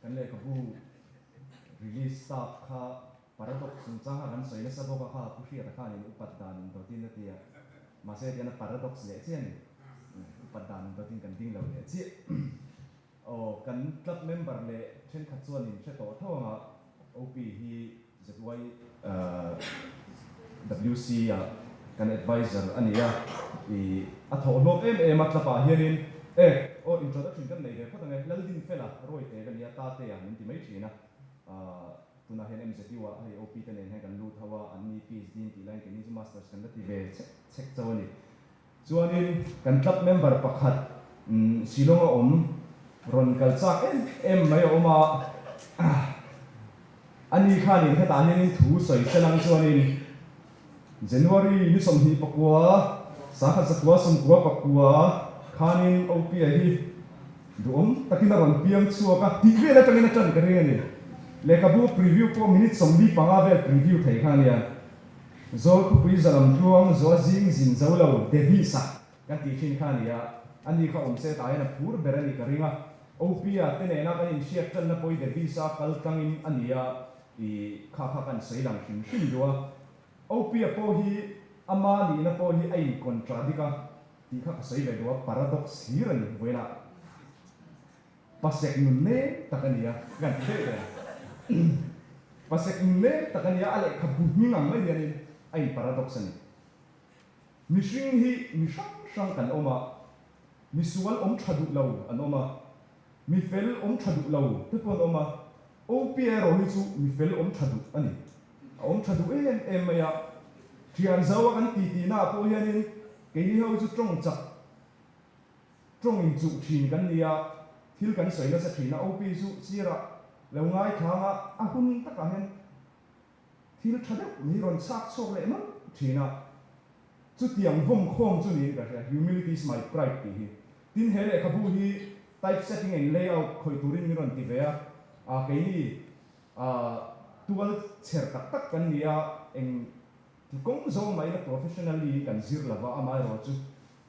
Kan lehkhabu release tak kha paradox chungchang kha kan sawi nasa bawk a kha Pu Hriata khanin upat dan in dawtin a ti a, mahse tian a paradox leh chiah a ni. Upat dan in dawtin kan ding lo leh chiah. Aw, kan club member leh thenkhat chuanin hre tawh tho anga OP hi ZYWC ah kan advisor a ni a, ih a thawh hlawk em em a club ah hianin e aw introduction kan nei ve phawt ang e, Laldinfela Rawite ka ni a, Tate ah min ti mai thin a, ah tunah hian MZU ah hei OP te nen hian kan lut ho a, an ni PhD an tih laiin keini chu masters kan la ti ve chek chek chauh a ni. Chuanin kan club member pakhat Shillong a awm rawn kal chak em em mai a awm a, ani khanin hetah hianin thu sawi se lang chuanin January ni 24, 1994 khanin OP-a hi duhawm takin a rawn piang chhuak a, tih vel atangin a tan ka ring a ni. Lehkhabu preview pawh minute 45 vel preview thei kha a nia. Zawlkhupui zalam tluang zuah zing zin zo lo Davis-a kan tih thin kha a ni a, ani kha awm se tah hian a phur ber a nih ka ring a, OP-a te nena kan inhriat tanna pawh hi Davis-a kal tlangin a ni a, ih kha kha kan sawi lang hrim hrim duh a, OP-a pawh hi ama nihna pawh hi a in-contradict a tih kha ka sawi ve duh a, paradox hlir a ni vawiinah. Pasek nun nem tak a ni a, kan ti daih daih a. Pasek nun nem tak a ni a, a lehkhabu hming ang mai hianin a in paradox a ni. Mihring hi mi hrang hrang kan awm a, mi sual awm tha duh lo an awm a, mi fel awm tha duh lo te pawh an awm a, OP erawh hi chu mi fel awm tha duh a ni. A awm tha duh em em mai a, thian zau a kan titi naah pawh hianin keini ho hi chu tawng chak Tawng inchuh thin kan ni a, thil kan sawi nasa thin a, OP chu sirah lo ngaithlang a, a hun takah hian thil tha deuh mai rawn chhak chhuak leh nawlh thin a, chutiang vawm khawm chu niin ka hria, Humility is my pride tih hi. Tin, he lehkhabu hi type setting and layout khawih turin min rawn ti ve a, ah keini ah tual chher tak tak kan ni a, eng ti kawng zawng mahin a professionally in kan zir lova, amaherawhchu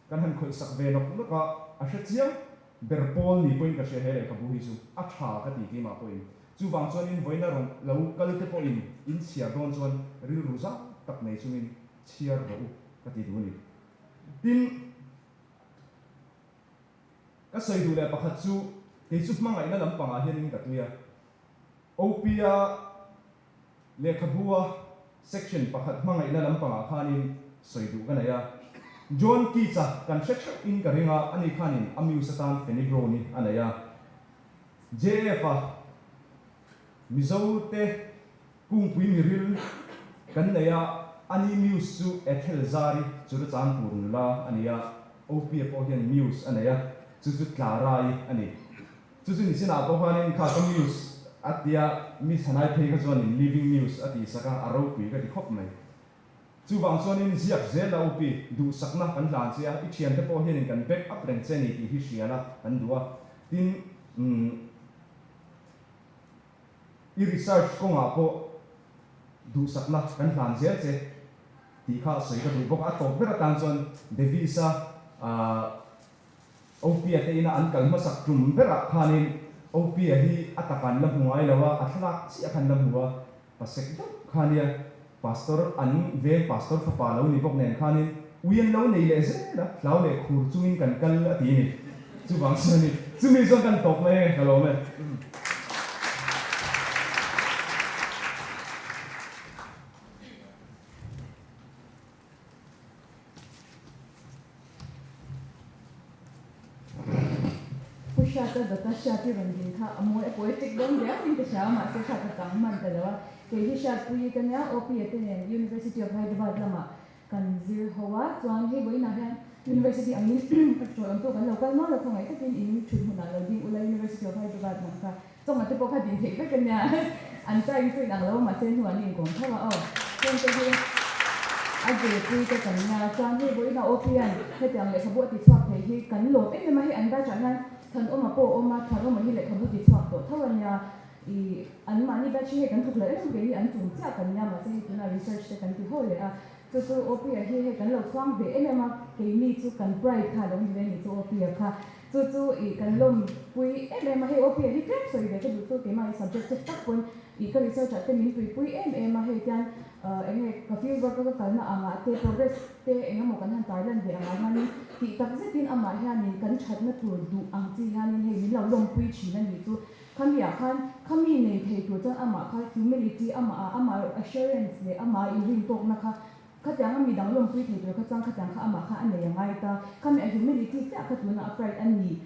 Kan han khawih sak ve nawk nawk a, a hre chiang ber pawl ni pawhin ka hria he lehkhabu hi chu a tha ka ti keimah pawhin. Chuvang chuanin vawiina rawn lo kal te pawhin in chhiar dawn chuan rilru zau tak nei chungin chhiar rawh u ka ti duh a ni. Tin, ka sawi duh leh pakhat chu kei chu hmangaihna lampangah hianin ka tui a, OP-a Lehkhabua section pakhat hmangaihna lampangah khanin sawi duh ka nei a. John Keats-a kan hre theuh in ka ring a, ani khanin a muse atan Fanny Brawne a nei a. JF-a Mizote kungpui miril kan nei a, ani muse chu Ethel Zari Churachandpur nula a ni a, OP-a pawh hian muse a nei a, chu chu Clara-i a ni. Chu chu nichinah pawh khanin kha ka muse a tia mi chhanai phei kha chuanin living muse a tih sak a, a ropui ka ti khawp mai. Chuvang chuanin ziak zel la upi, duhsakna kan hlan che a, i thiante pawh hianin kan back up reng che ni tih hi hria la kan duh a. Tin, umm i research kawngah pawh duhsakna kan hlan zel che tih kha sawi ka duh bawk a. A tawp ber atan chuan Davis-a ahh. Opia te ina an kal hmasak tum berah khanin Opia hi a taka an la hmu ngai lo a, a thlalak chiah kha an la hmu a, pasek deuh kha nia, Pastor an veng Pastor fapa lo ni bawk nen khanin ui an lo nei leh zel a, hlau leh khur chungin kan kal a ti a ni. Chuvang chuanin chumi chuan kan tawp mai e, ka lawm e. Pu Hriata dawta Hriati rawn din kha a mawi a poetic dawn riau in ka hria a mahse Hriata chang hman ta lo a, kei hi Hriatpuii ka nia OP-a te nen University of Hyderabad lamah kan zir ho a, chuan hei vawiinah hian University angin ka ṭhawl awm pawh kan lo kal nual a khawngaih takin in ṭhut hmunah lo ding ula University of Hyderabad lam kha Chawngah te pawh kha din theih vek a nia, an time chu inang lo mahse hnuah an inkawm tho a aw. Heng te hi a zirpui te kan nia, chuan hei vawiin a OP hian hetiang lehkhabu a tichhuak thei hi kan lawm em em a, hei an batch ah hian Thanawma pawh a awm a, Thanawma hi lehkhabu tichhuak tawh tho a nia, ih an mahni batch hi hei kan thawk lo em em kei hi an chung chiah kan nia mahse hei tunah research te kan ti ho leh a. Chu chu OP-a hi hei kan lo chhuang ve em em a, keini chu kan pride kha a lo ni ve a nih chu OP-a kha. Chu chu ih kan lawmpui em em a, hei OP-a hi tlem sawi ve ka duh chu keimah hi subjective tak pawn ih ka research ah te min tuipui em em a, hei tian eng nge ka field work a ka kalna angah te progress te eng emaw kan han tarlan ve angah hianin tih tak zetin amah hianin kan thatna tur duh ang chi hianin hei min lo lawmpui thin a nih chu. Khami ah khan khami nei thei tur chuan amah kha humility amah ah amah assurance leh amah a inrintawkna kha khatiang a midang lawmpui thei tur kha chuan khatiang kha amah kha a nei a ngai ta. Khami a humility chiah kha tunah a pride a nih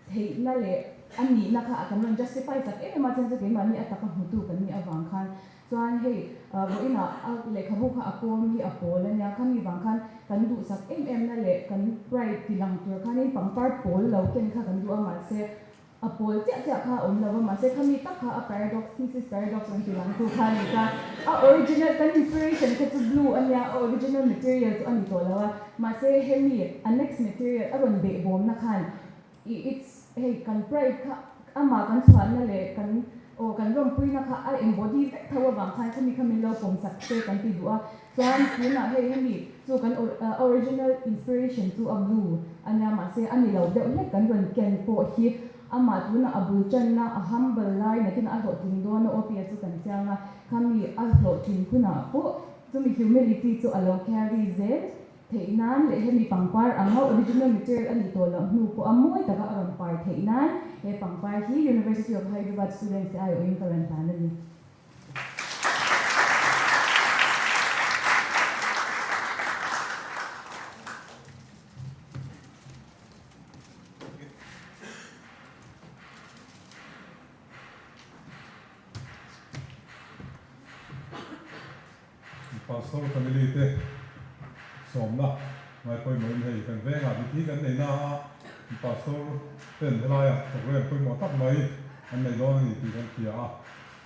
theihna leh a nihna kha kan rawn justify chak em em a chuan chu keimahni a taka hmutu kan nih avang khan chuan hei vawiinah a lehkhabu kha a kawm hi a pawl a nia khami vang khan kan duhsak em em na leh kan pride tilang tur khanin pangpar pawl lo ken kha kan duh a mahse A pawl chiah chiah kha a awm lo a, mahse khami tak kha a paradox, thesis paradox an ti lang tu kha a ni ta. A original, kan inspiration kha chu blue a nia, a original material chu a ni tawh lo a, mahse hemi a next material a rawn behbawmna khan i it's hei kan pride kha amah kan chhuahna leh kan aw kan rawmpuina kha a embody vek tho avang khan khami kha min lo pawmsak te kan ti duh a. Chuan tunah hei hemi chu kan original inspiration chu a blue a nia mahse a ni lo deuh hlek kan rawn ken pawh hi amah tunah a bul tanna a humble lai nakin a hlawhtling dawn a aw tia chu kan chiang a khami a hlawhtlin hunah pawh chumi humility chu a lo carry zel theih nan leh hemi pangpar anga original material a nih tawh loh hnu pawh a mawi taka a rawn par theih nan he pangpar hi University of Hyderabad students te aiawhin ka rawn hlan a ni. Pastor family te sawmna ngai pawimawhin hei kan vengah mithi kan nei na a, Pastor ten helaiah program pawimawh tak mai an nei dawn a ni tih kan hria a.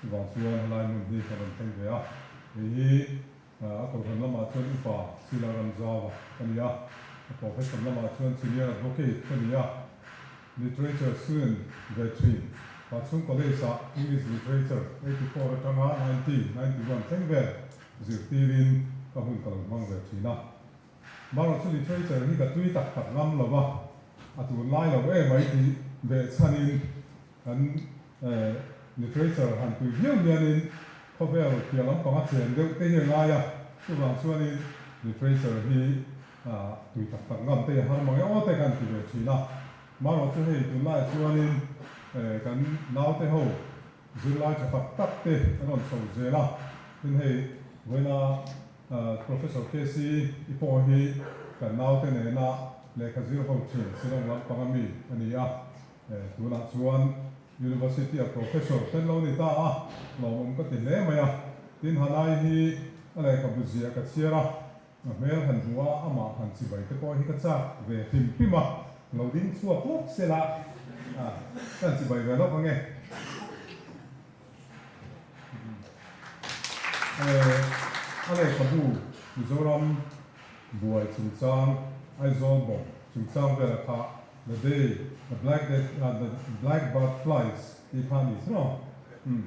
Chuvang chuan helai hmun hi ka rawn thleng ve a, hei hi a kohhran lamah chuan upa Sila Ramzauva ka ni a, a profession lamah chuan senior advocate ka ni a, literature student ve thin, Pachhung College ah English literature 84 atanga 1991 thleng vel zirtirin ka hun ka lo hmang ve thin a. Marawh chu literature hi ka tui tak tak ngam lo va, a tunlai lo emai tih behchhanin Kan literature han tui viau hianin khawvel piah lampang a chen deuh te hi a ngai a, chuvang chuanin literature hi tui tak tak ngam te hi a har mang e aw te kan ti ve thin a. Marawh chu hei tunlaiah chuanin kan naute ho zirlai tha tak tak te an rawn chho zel a, tin hei vawiina Professor KC i pawh hi kan naute nena lehkha zir ho thin Shillong lampanga mi a ni a. Tunah chuan University a Professor ten lo ni ta a, lawmawm ka ti hle mai a. Tin Hanai hi a lehkhabu ziah ka chhiar a, a hmel han hmuh a, amah han chibai te pawh hi ka chak ve hlim hlim a, lo ding chhuak lawk se la, ka han chibai ve lawk ange. A lehkhabu Mizoram buai chungchang Aizawl bomb chungchang vela kha The day the black death the black bird flies tih kha a ni tawh umm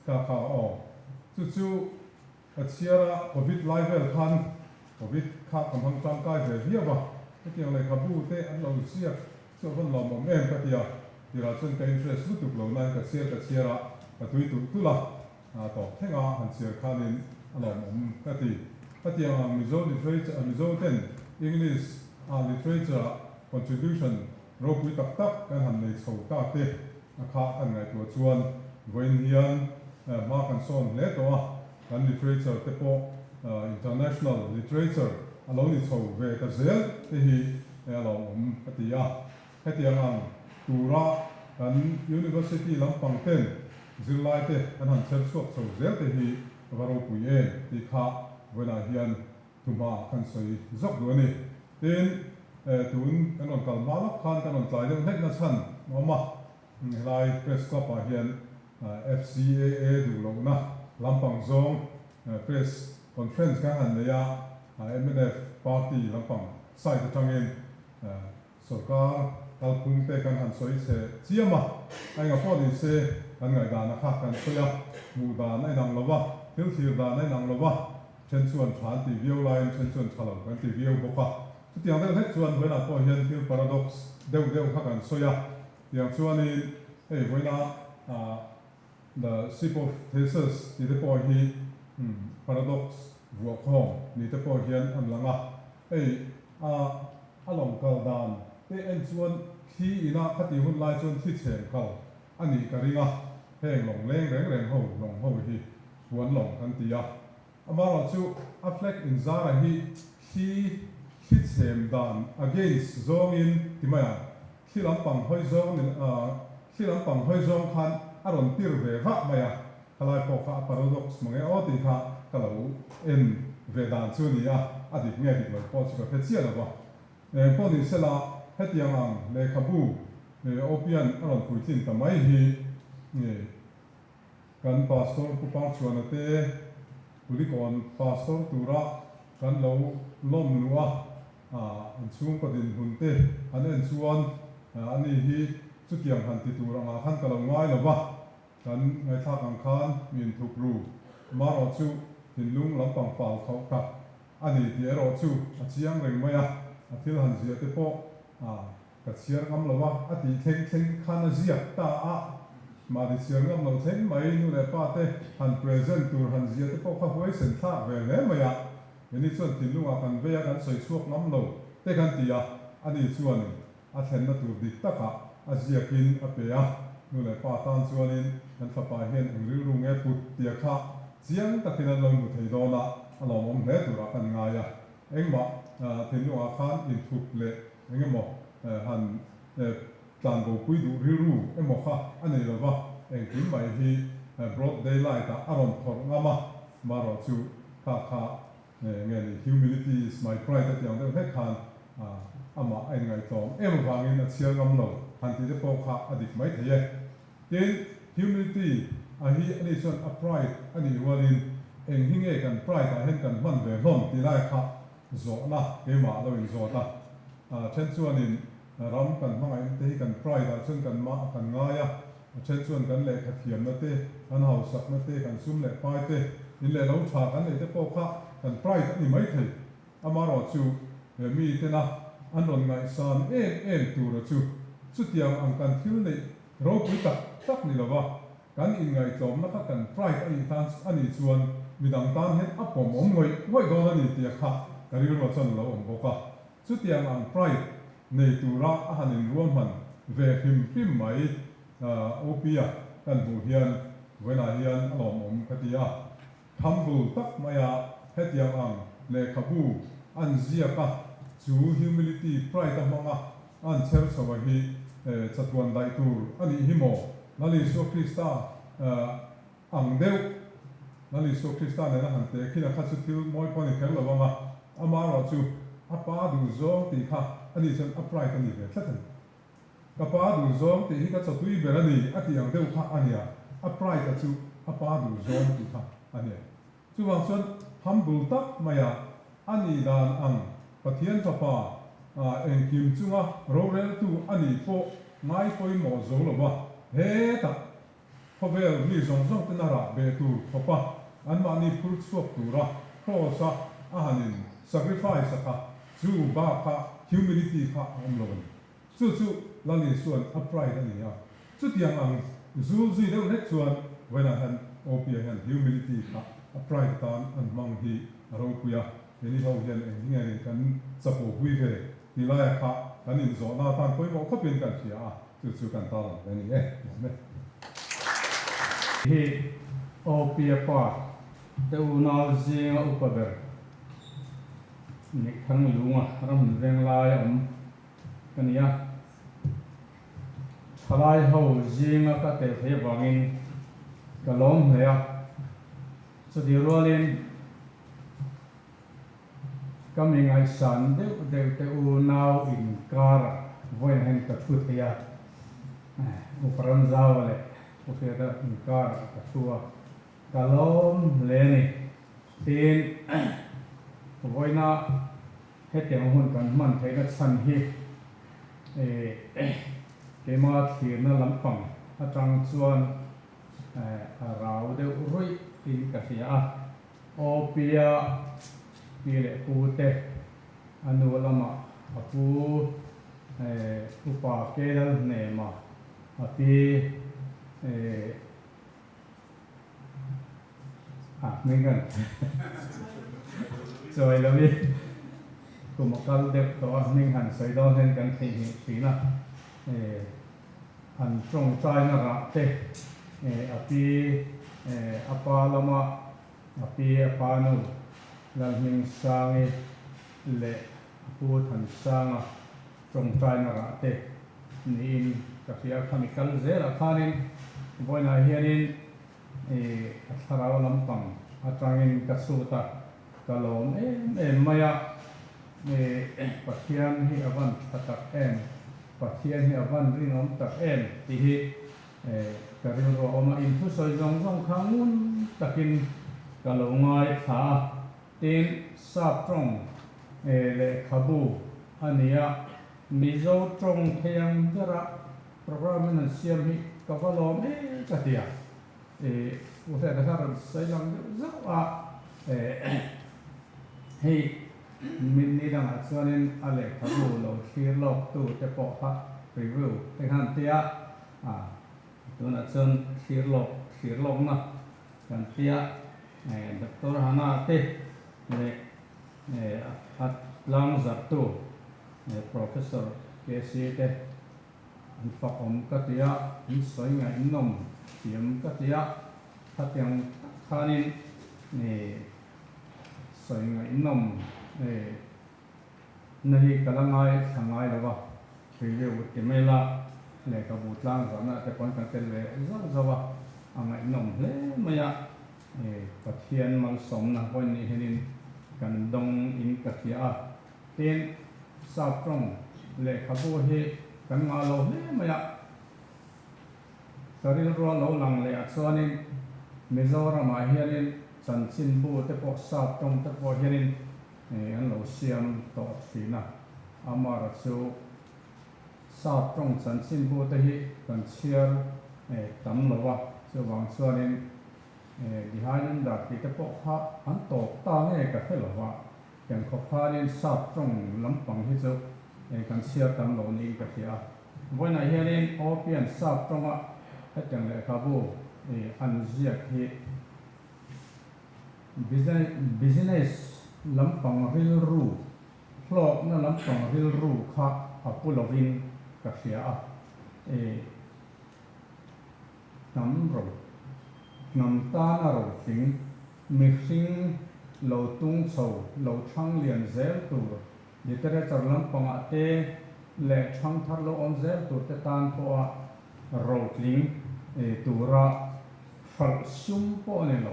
kha kha aw chu chu ka chhiar a covid lai vel khan covid kha ka hmang tangkai ve viau a hetiang lehkhabu te an lo ziak chu a van lawmawm em ka ti a tirah chuan ka interest lutuk lo nain ka chhiar ka chhiar a ka tui tulh tulh a a tawp thleng a han chhiar khanin a lawmawm ka ti. Hetiang ang Mizo literature Mizo ten English ah literature ah contribution ropui tak tak kan han nei chho ta te a kha kan ngaihtuah chuan vawiin hian hma kan sawn hle tawh a, kan literature te pawh international literature a lo ni chho ve ta zel te hi a lawmawm ka ti a. Hetiang ang tura kan University lampang ten zirlai te an han chher chhuak chho zel te hi ka va ropui em tih kha vawiinah hian thuhma kan sawi zawk duh a ni. Tin, tun kan rawn kal hma lawk khan kan rawn tlai deuh hlek na chhan a awm a, helai Press Club ah hian FCAA duh lohna lampang zawng Press Conference kan han nei a, mnf Party lampang side atangin Sorkar kalphung te kan han sawi chhe chiam a, a enga pawh ni se kan ngaihdan a kha kan sawi a, hmuh dan a inang lo va, thil thlir dan a inang lo va. Then chuan tha an ti viau laiin then chuan tha lo kan ti viau bawk a. Chutiang deuh hlek chuan vawiinah pawh hian thil paradox deuh deuh kha kan sawi a. Tiang chuanin hei vawiina The Ship of Theseus tih te pawh hi paradox vuahkhawm ni te pawh hian an lang a. Hei a a lawng kal dan te en chuan thli ina khatih hun lai chuan thli chhem kal a nih ka ring a, heng lawng leng reng reng ho lawng ho hi puan lawng kan ti a. Amaherawhchu a flag inzara hi thli thli chhem dan against zawngin ti mai ang, thli lampang hawi zawng ni thli lampang hawi zawng khan a rawn tir ve vah mai a, khalai pawh kha a paradox mange aw tih kha ka lo en ve dan chu a ni a, a dik nge dik lo pawh chu ka hre chiah lo va. Eng pawh ni sela, hetiang ang lehkhabu Opian a rawn puitlin ta mai hi kan Pastor Pu Parchhuana te Kulikawn Pastor tura kan lo lawm luh a, an chhungkaw dinhmun te han en chuan ani hi chutiang han ti tur angah khan ka lo ngai lo va, kan ngaihthlak ang khan mi inthup ru. Amaherawh chu thinlung lampang fal khauh tak A ni tih erawh chu a chiang reng mai a, a thil han ziah te pawh ka chhiar ngam lo a, a tih thleng thleng khan a ziak ta a, mahni chhiar ngam lo thleng mai nu leh pa te han present tur han ziah te pawh kha huaisen thlak ve hle mai a, keini chuan thinlungah kan vei a kan sawi chhuak ngam lo te kan ti a, ani chuanin a thlenna tur dik takah a ziakin a pe a, nu leh pa tan chuanin kan fapa hian eng rilru nge put tia kha chiang takin an lo hmu thei dawn a, a lawmawm hle turah kan ngai a. Engmah thinlungah khan inthup leh eng emaw han tlanbopui duh rilru emaw kha a nei lo va, engkim mai hi broad daylight ah a rawn phawrh ngam a, marawh chu kha kha Nge ni, humility is my pride a tih ang deuh hlek khan amah a inngaihtlawm em avangin a chhiar ngam lo han tih te pawh kha a dik mai thei e. Tin, humility a hi ani chuan a pride a nih rualin eng hi nge kan pride ah hian kan hman ve hlawm tih lai kha zawhna keimah a lo inzawt a. Then chuanin ram kan hmangaihna te hi kan pride ah chuan kan mah kan ngai a, A then chuan kan lehkha thiamna te, kan hausakna te, kan sum leh pai te, in leh lo tha kan neih te pawh kha kan pride a ni mai thei. Amaherawh chu he mi tena an rawn ngaihsan em em tura chu chutiang ang kan thil neih ropui tak tak ni lova kan inngaihtlawmna kha kan pride a nih tan a nih chuan midang tan hian a pawmawm ngawih ngawih dawn a ni tia kha ka rilruah chuan a lo awm bawk a. Chutiang ang pride nei tura a han inruahman ve hrim hrim mai OP-a kan hmuh hian vawiinah hian a lawmawm ka ti a. Humble tak maia hetiang ang lehkhabu an ziak a, chu humility pride a hmanga an chher chho a hi chatuan daih tur a nih hi maw? Lal Isua Krista Ang deuh, Lal Isua Krista nena han teh khin a kha chu thil mawi pawh a ni kher lo ang a, amaherawh chu a pa duhzawng tih kha a nih chuan a pride a ni ve tlat a ni. Ka pa duhzawng tih hi ka chawtui ber a ni a tih ang deuh kha a nia, a pride a chu a pa duhzawng tih kha a nia. Chuvang chuan humble tak maia a nih dan ang Pathian Fapa engkim chunga roreltu a nih pawh ngai pawimawh zo lova hetah Khawvel mi zawng zawng ten a rah ve tur khawpa anmahni phur chhuak tura Kraws a a han in sacrifice a kha chu bak kha humility kha a awm lo a ni. Chu chu Lal Isua'n a pride a ni a. Chutiang ang zul zui deuh hlek chuan vawiinah hian OP-a hian humility kha a pride atan an hmang hi a ropui a. Keini ho hian eng hi nge ni kan chapo pui ve tih laia kha kan inzawhna atan pawimawh khawpin kan hria a. Chu chu kan ta lang ve ni e, nuam e. Hi Opia pa te unau zinga upa ber Nikthang Lunga ramhun veng laia awm ka ni a, thalai ho zinga ka tel thei avangin ka lawm hle a, chutih rualin Ka mi ngaihsan deuh deuh te unau inkarah vawiin hian ka thu thei a, Uparamzaua leh Pu Hriata inkarah ka thu a, ka lawm hle a ni. Tin, vawiina hetiang hun kan hman theihna chhan hi keima thlirna lampang atang chuan a rau deuh ruih in ka hria a. Awpia pi leh pu te a nu lamah a pu upa Kelal Hnema a pi a hming kan chawi lo i kum a kal deuh tawh a hming han sawi dawn hian kan theihnghilh thin a an tawngtaina rah te a pi a pa lama a pi a pa nu Lalhmingsangi leh a pu Thansanga tawngtaina rah te niin ka hria a, khami kal zelah khanin vawiinah hianin a thlarau lampang atangin ka chhut a, ka lawm em em mai a, Pathian hi a van tha tak em, Pathian hi a van rinawm tak em tih hi ka rilru a awm a, inthusawi zawng zawng kha ngun takin ka lo ngaithla a. Tin, Sap tawng lehkhabu a ni a, Mizo tawng thei ang bera programme in an siam hi ka va lawm e ka ti a, U Hriata kha rawn sawi lang deuh zauh a, hei min ni dangah chuanin a lehkhabu lo thlir lawk tu te pawh kha review te khan ti a, tunah chuan thlir lawk thlir lawkna kan ti a. Doctor Hannah te leh a tlang zarhtu Professor KC te an fakawm ka ti a, an sawi ngaihnawm thiam ka ti a, khatiang tak khanin sawi ngaihnawm na hi ka la ngai thla ngai lo va, review ti mai la, lehkhabu tlang zarhna te pawn kan tel ve zauh zauh a, a ngaihnawm hle mai a. Pathian malsawmna hawi nih hianin kan dawng in ka hria a, tin Sap tawng lehkhabu hi kan ngah lo hle mai a, ka rilrua lo lang leh ah chuanin Mizoramah hianin chanchinbu te pawh Sap tawng te pawh hianin an lo siam tawh thin a, amara chu Sap tawng chanchinbu te hi kan chhiar tam lo a, chuvang chuanin The Highlander tih te pawh kha an tawp ta nge ka hre lo va, tiang khawp khanin sap tawng lampang hi chu kan chhiar tam lo niin ka hria a. Vawiinah hianin European sap tawnga hetiang lehkhabu an ziak hi business lampang rilru Hlawkna lampang rilru kha a pu lovin ka hria a, e hnam ro, hnam tana rotling, mihring lo tung chho, lo thang lian zel tur, literature lampangah te leh thang thar lo awm zel tur te tan pawha rotling tura hralh sum pawh a ni lo,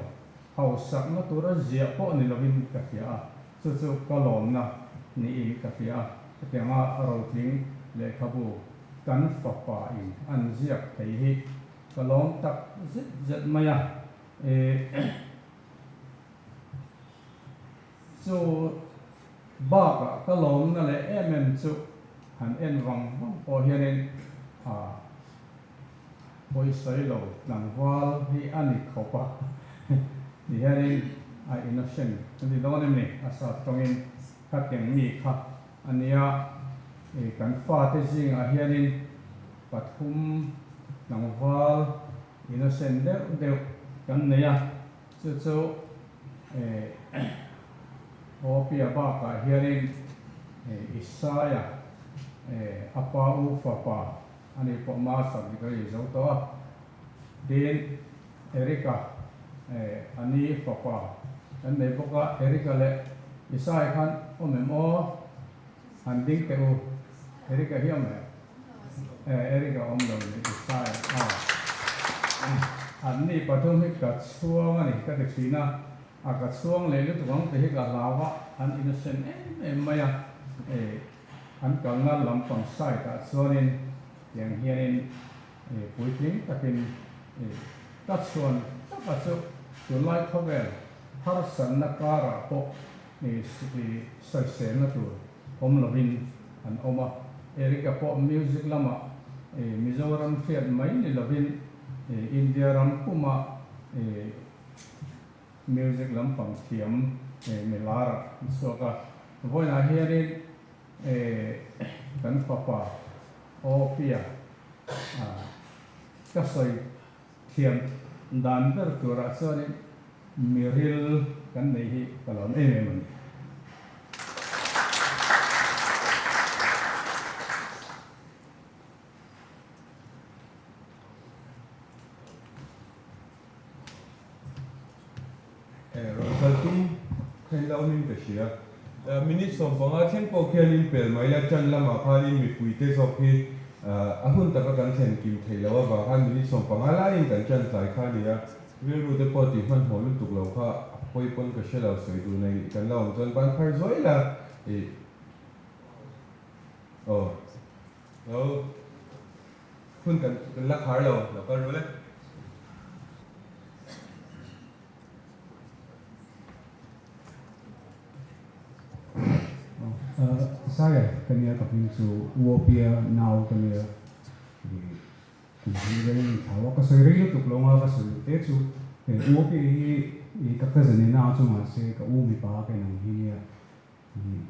hausakna tura ziah pawh ni lovin ka hria a. Chu chu ka lawmna niin ka hria a, hetianga rotling lehkhabu kan fapa in an ziak thei hi ka lawm tak zet zet mai a, chu bakah ka lawmna leh em em chu han en vang vang pawh hianin a pawisawi lo tlangval hi a ni khawp a, ti hianin a innocent a ni dawn em ni? A sap tawngin khatiang mi kha a nia, kan fate zingah hianin pathum tlangval innocent deuh deuh kan nei a, chu chu Awpia bakah hianin Isaia a pa u fapa a nih pawh master degree zo tawh a, tin Erica a ni fapa kan nei bawk a, Erica leh Isai khan awm em aw? Han ding teh u, Erica hi awm em? Erica awm lo ni Isai a, an ni pathum hi ka chhuang a ni ka ti thin a, a ka chhuang leh lutuk ang tih hi ka hlau a, an innocent em em mai a. An kalna lampang side ah chuanin tiang hianin puitling takin ka chhuan taka chu tunlai khawvel harsatna karah pawh sawiselna tur awm lovin an awm a. Erica pawh music lamah Mizoram hriat mai ni lovin India ram puma. Music lampang thiam milar ah an chhuak a, vawiinah hianin kan fapa Awpia ka sawi thiam dan ber turah chuanin miril kan nei hi ka lawm em em a ni. Rawn kal tum khain la awmin ka hria. Minute 15 thleng pawh khianin pel mai la, ṭan lamah khanin mipuite zawk hi a hun taka kan thlen kim theih loh avang khan minute 15 laiin kan ṭan tlai kha a ni a. Rilru te pawh tih hmanhmawh lutuk lo kha a pawi pawn ka hre lo, sawi duh nei kan la awm chuan ban phar zuai la ih aw lo hun kan la khar lo, lo kal ru le. Saia ka nia ka hming chu Uopia nau ka nia kum hi rei in thlau a ka sawi rei lutuk lo nga ka sawi te chu Uopia hi ka cousin in a chu mahse ka u mipa ka inang hi nia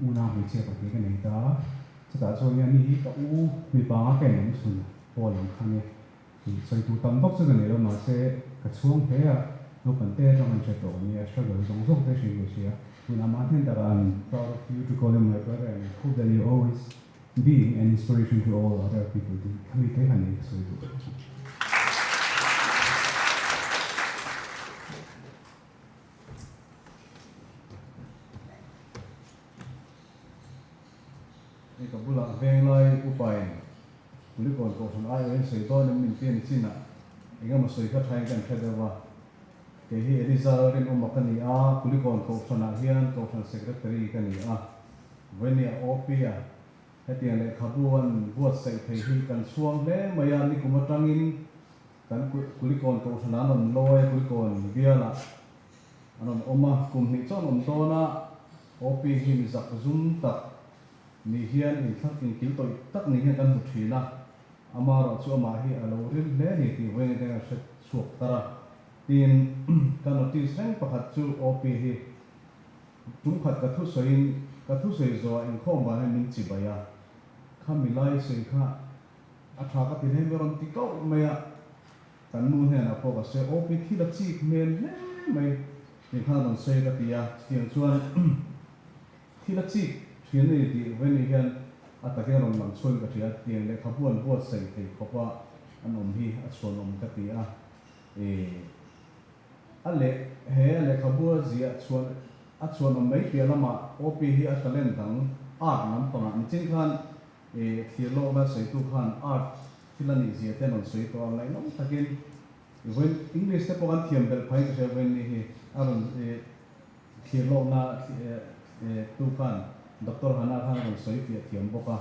unau hmeichhia pahnih ka nei ta chutah chuan nia ni hi ka u mipa ka inang chhun pawl ang kha nia. Sawi tur tam vak chu ka nei lo mahse ka chhuang hle a, naupang te atang an hre tawh ania, struggle zawng zawng te hriat ka hria. Tun amah hnen takah I'm proud of you to call you my brother and I hope that you always be an inspiration to all other people tih khami te kha nei ka sawi duh. Hei ka bulah venglai upain Kulikawn Kohhran aiawhin sawi dawn em min pian chinah eng emaw sawi kha thain kan hre deuh a. Kei hi Eliza Lalrinawma ka ni a, Kulikawn Kohhranah hian Kohhran Secretary ka ni a. Vawinia OP-a hetiang lehkhabu an buatsaih thei hi kan chhuang hle mai a, nikum atangin kan Kulikawn Kohhranah an rawn lawi a, Kulikawn bialah an rawn awm a, kum hnih chuan awm dawn a, OP hi mi zak zum tak ni hian inthlak inkil tawih tak ni hian kan hmu thin a, amaherawh chu amah hi a lo ril hle a ni tih vawiin atangin a hre chhuak tar a. Tin, ka notice reng pakhat chu OP hi tum khat ka thusawiin ka thusawi zawhah inkhawm vang hian min chibai a, kha milai sawi kha a tha ka ti hle mai rawn ti kauh mai a. Kan nu hnenah pawh ka sawi, OP thil a chik hmel hle mai tih khan rawn sawi ka ti a, chutiang chuan thil a chik thin a ni tih Veni hian a takin a rawn lang chhuain ka hria, tiang lehkhabu an buatsaih thei khawpa an awm hi a chhuanawm ka ti a, ih a leh he a lehkhabu a ziah chhuan a chhuanawm mai piah lamah OP hi a talent dang art lampangah nichin khan ih thlir lawkna sawitu khan art Thil a nih zia te an rawn sawi tawh a, ngaihnawm takin vawiin English te pawh kan thiam belh phai ka hria vawiin ni hi a rawn thlir lawkna tu khan Doctor Hana khan a rawn sawi fiah thiam bawk a,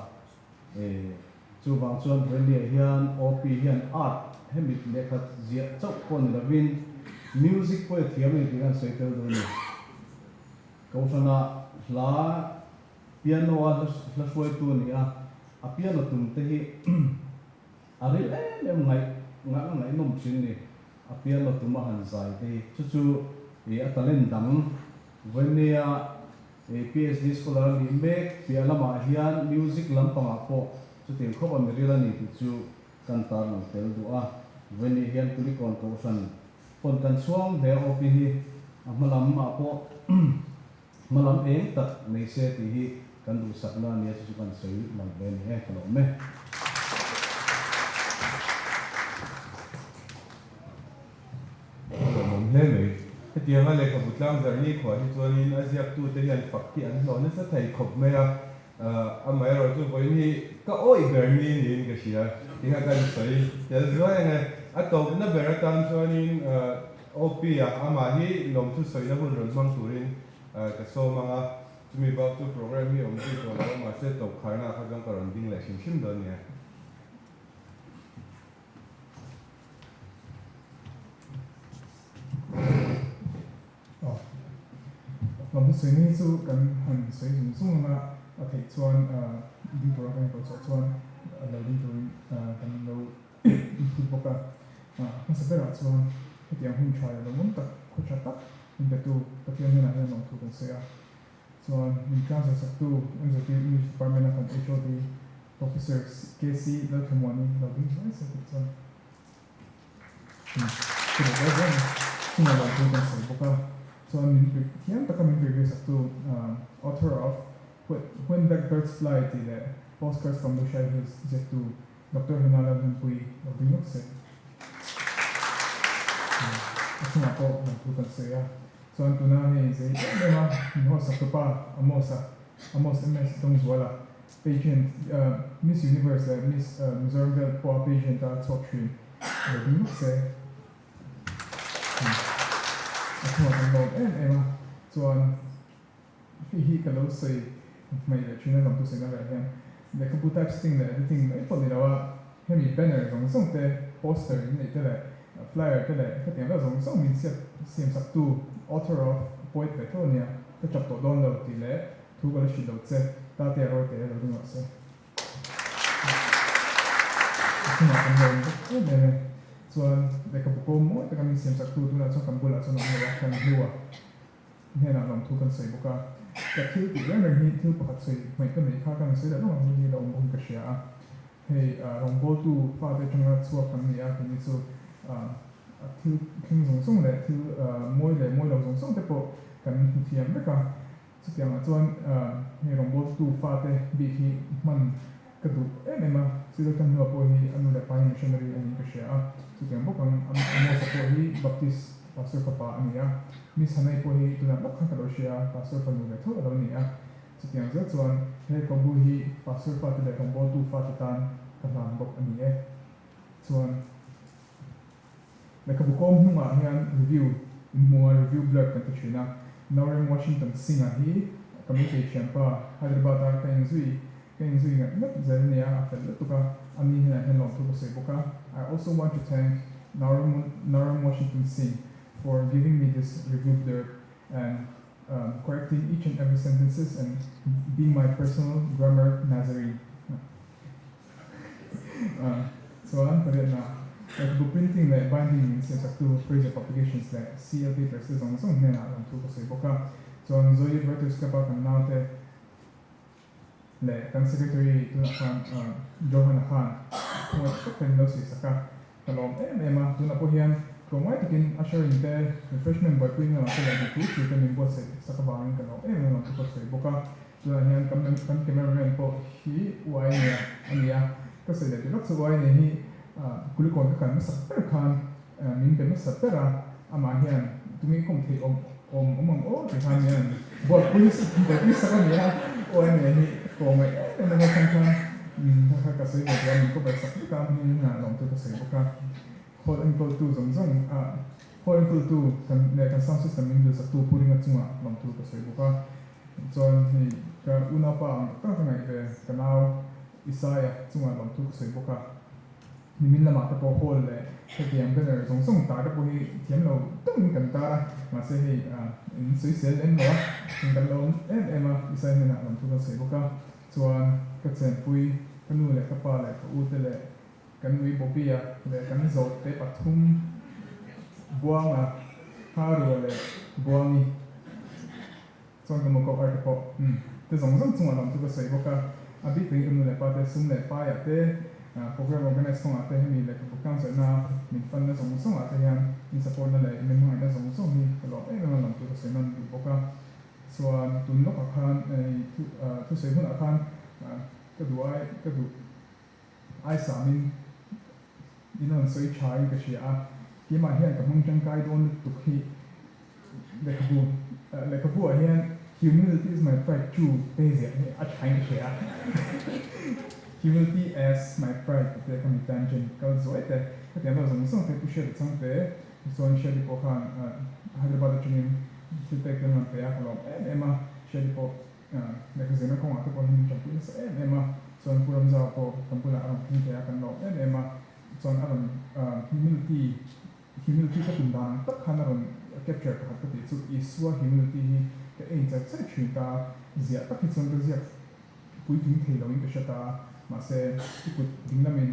chuvang chuan vawiin ni ah hian OP hian art hemi lehkha ziah chauh pawh ni lovin music pawh i thiam a ni tih khan sawi tel duh a ni. Kohhrana hla Piano a hla hruaitu a ni a, a piano tum te hi a ril em em ngaih ngah a ngaihnawm thin ni, a piano tum a han zai te hi chu chu ih a talent dang Vawimnia ih PhD scholar a nih mek piah lamah hian music lampangah pawh chutiang khawp a miril a ni tih chu kan tarlang tel duh a, Vawimnia hian Kulikawn Kohhran pawn kan chhuang hle a OP hi a hma lamah pawh Hma lam eng tak nei se tih hi kan duhsakna a nia chu chu kan sawi lang ve a ni e, ka lawm e. A lawmawm hle mai. Hetianga lehkhabu tlangzarh ni khuah hi chuanin a ziaktute hian fak hi an hlawh nasa thei khawp mai a, amaherawhchu vawiin hi ka awih ber ni niin ka hria tih kha kan sawi tel zuai ang e. A tawpna ber atan chuanin OP-a amah hi lawmthu sawina hun rawn hmang turin ka sawm ang a, chumi bak chu program hi awm zui tawh lo a, mahse tawp kharna ah kha chuan ka rawn ding leh hrim hrim dawn nia. Aw, lawmthu sawina hi chu kan han sawi zung zung ang a, a theih chuan ding tura kan inkoh chhuah chuan lo ding turin kan lo inphut bawk a. Hmasa berah chuan hetiang hun tha leh lawmawm tak, khaw tha tak. Min petu Pathian hnenah hian lawmthu kan sawi a. Chuan min transfer saktu MZU English Department a kan HOD Professor KC Lalthlamuani lo ding hnuai se tih chuan ka duh ber ber a ni. Chungah lawmthu kan sawi bawk a. Chuan min thiam taka min review saktu author of When Blackbirds Fly tih leh Postcards from Lushai Hills ziaktu Doctor Hena Lalhmunpuii lo ding lawk se. A chungah pawh lawmthu kan sawi a. Chuan tuna hei zei em em a min haw sak tupa Amos-a, Amos MS Dawngzuala, pageant Miss Universe leh Miss Mizoram vel pawha pageant a chhuak thin lo ding lawk se. A chungah kan lawm em em a. Chuan Hei hi ka lo sawi hmaih leh thin a lawmtu sawi na leh hian lehkhabu typesetting leh editing mai pawh ni lo a, hemi banner zawng zawng te, poster in neih te leh flyer te leh hetiang deuh zawng zawng min siam siam sak tu author of poet ve tho a nia, ka chap tawh dawn lo tih leh thu ka la hrilh lo che, Tate a rawite lo ding rawh se. A chungah kan lawm bawk em em e. Chuan lehkhabu kawm mawi taka min siam sak tu tunah chuan kan bulah chuan a awm lo a, kan hlu a. Hnenah lawmthu kan sawi bawk a, ka thil tih reng reng hi thil pakhat sawi hmaih ka neih kha ka rawn sawi leh lawng ang hi la awm bawkin ka hria a. Hei rawngbawltu fate atanga chhuak kan ni a, keini chu a thil thleng zawng zawng leh thil mawi leh mawi lo zawng zawng te pawh kan hmu thiam vek a. Chutiangah chuan hei rawngbawltu fate bik hi hman ka duh em em a, Silverton hnua pawh hi a nu leh pa hi missionary a niin ka hria a, chutiang bawk ang Amos-a pawh hi Baptist pastor fapa a ni a, Miss Hanai pawh hi tunah lawk khan ka lo hria a, pastor fanu ve tho a lo ni a, chutiang zel chuan he kawbu hi pastor fate leh rawngbawltu fate tan ka hlan bawk a ni e. Chuan lehkhabu kawm hnungah hian review inhmu a, review blurb kan ti thin a, Naorem Washington Singh-a hi ka meitei thianpa Hyderabad-a ka inzui Ka inzui ngat ngat zel nia a fel lutuk a, a ni hnenah hian lawmthu ka sawi bawk a. I also want to thank Naorem Washington Singh for giving me this review blurb and correcting each and every sentences and being my personal grammar Nazarene. Chuan pariatna, lehkhabu printing leh binding min siamsaktu Fraser Publications leh CL Papers te zawng zawng hnenah lawmthu ka sawi bawk a. Chuan Zoyut Writers Club-a kan naute, Leh kan secretary tunah khan Johan-a khan khawngaih tak tak in lo sawi sak a, ka lawm em em a, tunah pawh hian tlawmngai takin usher in te refreshment buaipui na lam te leh duhtu tur te min buatsaih sak avangin ka lawm em em a lawm chu ka sawi bawk a, tunah hian kan kan cameraman pawh hi uai nia a ni a, ka sawi leh duh vak chu uai nia hi Kulikawn ka kal hmasak ber khan Min pe hmasa ber a, amah hian tunge kawm theih awm awm awm ang aw tih khan hian buaipui buaipui sak a ni a, aw em em hi ka ngaih em em a khan khan kha kha ka sawi ve duh a, min cover sak vek a, hming hnenah lawmtu ka sawi bawk a, hall enkawltu zawng zawng a hall enkawltu kan leh kan sound system min dil saktu Pu Ringa chungah lawmtu ka sawi bawk a, chuan hei ka unaupa ang tak tak ka ngaih ve ka nau Isaiah chungah lawmthu ka sawi bawk a. Nimin lamah te pawh hall leh hetiang banner zawng zawng tar te pawh hi thiam lo deuhin kan tar a, mahse hei in sawisel lem lo a, in kan lo awm em em a, Isai hnenah lawmthu kan sawi bawk a, chuan ka chenpui ka nu leh ka pa leh ka u te leh kan nui Bobby-a leh kan zawh te pathum Buanga, Harua leh Buangi chuan ka mawkawk ar te pawh te zawng zawng chungah lawmthu ka sawi bawk a, a bik takin ka nu leh pa te sum leh paiah te program organize kawngah te hemi lehkhabu tlang zawihna min fanna zawng zawngah te hian in support na leh min hmangaihna zawng zawng hi ka lawm em em a lawmthu ka sawi nawn duh bawk a, chuan tun lawkah khan thusawi hunah khan ka duh ai ka duh ai samin in rawn sawi tha in ka hria a, keimah hian ka hmang tangkai dawn lutuk hi lehkhabu lehkhabu ah hian humility is my pride chu te ziah hi a tha in ka hria a, humility as my pride tih te ka mi tangent kal zuai te hetiang deuh zawng zawng te pu Hriata chang te chuan Hriati pawh khan Hyderabad atangin thil pek te an rawn pe a ka lawm em em a, Hriati pawh Lehkha zirna kawngah te pawh hian min tanpui nasa em em a, chuan Pu Ramzau pawh kan bulah a rawn thleng thei a, kan lawm em em a, chuan a rawn humility, humility ka tum dan ang tak khan a rawn capture pakhat ka tih chu Isua humility hi ka en char char thin ta, ziah tak hi chuan ka ziak puitling thei loin ka hre ta, mahse i kut dinglamin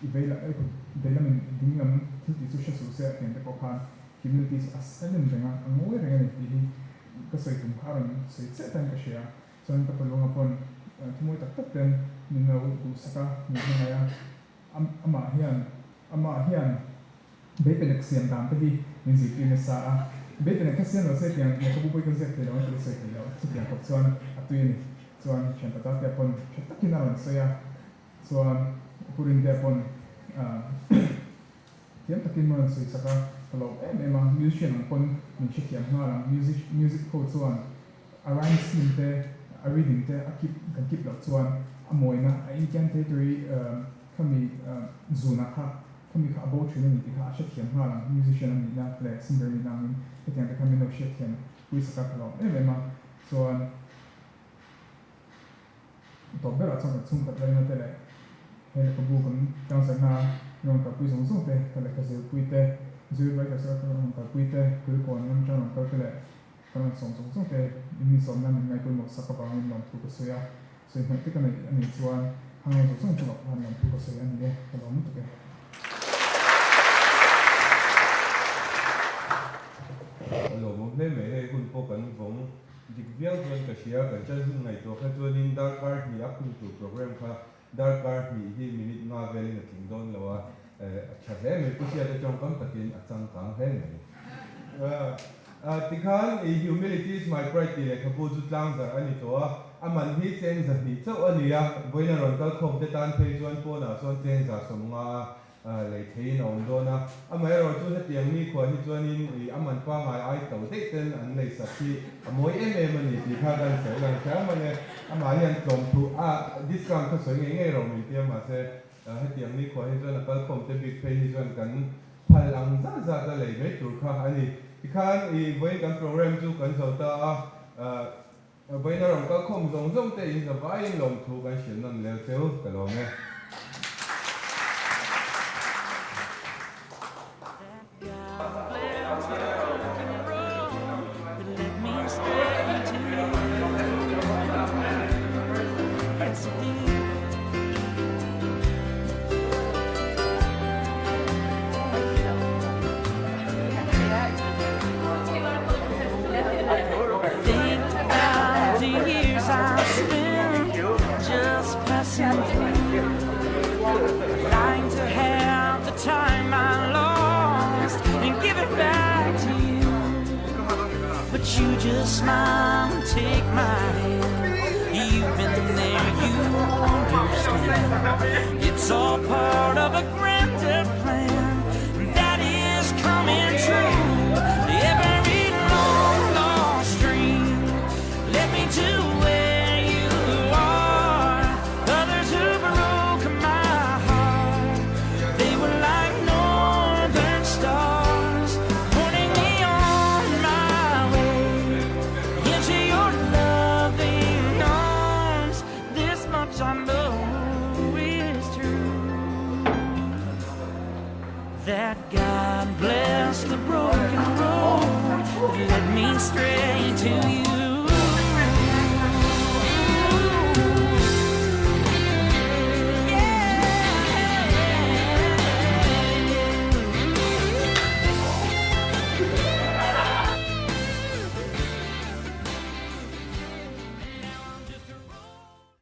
i vei i kut veilamin dinglam thil tih chu hre suh se a tiang te pawh khan. Humility chu a silent reng a, a ngawi reng a ni tih hi ka sawi tum kha a rawn sawi chiah tain ka hria. Chuan ka palunga pawn thumawi tak tak ten min lo duhsak a, min hmangaih a, amah hian amah hian Beipenek siam dan te hi min zirtir nasa a, Beipenek kha siam lo se tiang lehkhabu pawh hi ka ziak thei lo ang tih ka sawi thei lo, chutiang khawp chuan a tui a ni. Chuan thian Tatatea pawn tha takin a rawn sawi a, chuan Pu Rintea pawn thiam takin rawn sawi sak a, ka lawm em em a, musician ang pawn min hrethiam nghal ang, music music ho chuan a rhyme scheme te a rhythm te a keep kan keep loh chuan a mawina a incantatory khami zuna kha khami kha a bo thin a ni tih kha a hrethiam nghal ang, musician a nihna leh singer a nihna angin hetiang te kha min lo hriatthiam pui sak a, ka lawm em em a, chuan. Tawp berah chuan kan chhungkhat laina te leh he lehkhabu kan tlangzarhna rawn kalpui zawng zawng te, ka lehkha zirpui te, zir writers a rawn kalpui te, Kulikawn ram tan rawn kal te leh ka rawn sawm zawng zawng te in mi sawmna min ngaipawimawh sak avangin lawmthu ka sawi a, sawi hnaih te ka neih a nih chuan hang zawng zawng chungah pawh hian lawmthu ka sawi a ni e, ka lawm lutuk e. A lawmawm hle mai, hei hun pawh kan vawng Dik viau chuan ka hria, kan chan hun ngaihtuah kha chuanin darkar hnih a khung tur program kha darkar hnih hi minute nga velin a tling dawn lo a, a tha hle mai, Pu Hriata tawngkam takin a changkang hle mai. Tikhan i Humility is my pride tih lehkhabu chu tlangzarh a ni tawh a, a man hi cheng zahnih chauh a ni a, vawiin a rawn kal khawm te tan phei chuan pawnah sawn cheng za 50 a Lei theiin a awm dawn a, amaherawhchu hetiang nikhua hi chuanin ih a man pangngai ai to daih ten an lei sak hi a mawi em em a ni tih kha kan sawi lang hram ang e. Amah hian tlawm thu a discount kha sawi ngei ngei rawh min tia mahse hetiang nikhua hi chuan a kalkhawm te bik phei hi chuan kan phal ang zat zat a lei mai tur kha a ni. Tikhan ih vawiin kan program chu kan zo ta a. Vawiin a rawn kal khawm zawng zawng te in zavaiin lawmthu kan hrilh nawn lel cheu ka lawm e.